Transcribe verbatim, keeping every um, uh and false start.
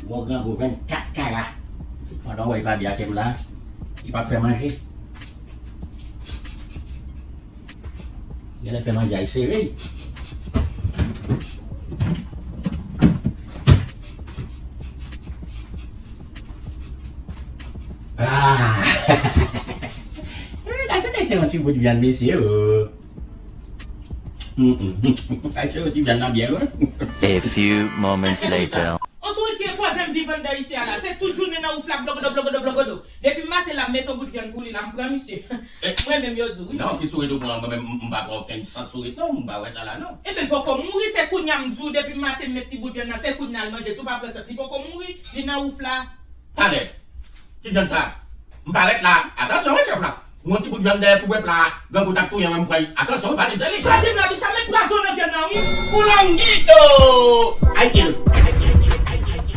Bon, grangou vennkat kara. Pandan w wè li pa byen ak m la, li p ap fè manje. Genlè fè manje a, li sere. Ah! Eh, gade se yon ti bout vyann, mesye, oh. Mm, mm. Gade se yon ti vyann nan byen, oh. A few moments later. On sourit ki e kwaze m viv anndan isi a la. Se tout jounen nan wouf la, blogodo, blogodo, blogodo. Depi maten la, m mete yon bout vyann pou li la, m pran misye. M renmen m yo di w, wi. Non, ki sourit ou pran? Mwen menm, m pa pran okenn sant sourit, non, m pa wè sa la, non. Ebyen, poko mouri, se kounye a m di w, depi maten m met ti bout vyann nan, se kounye a l manje, tou pa pran sant, li poko mouri, li nan wouf la. Talè, ki vyann sa? M parèt la. Atansyon, wi, chèf la. Yon ti bout vyann dèyè kouvèp la, grangou t ap touye mwen, m pran. Atansyon, wi, pa di m se li. Sa di m la, bicha, met pwazon nan vyann nan, wi. Koulangito! I kill.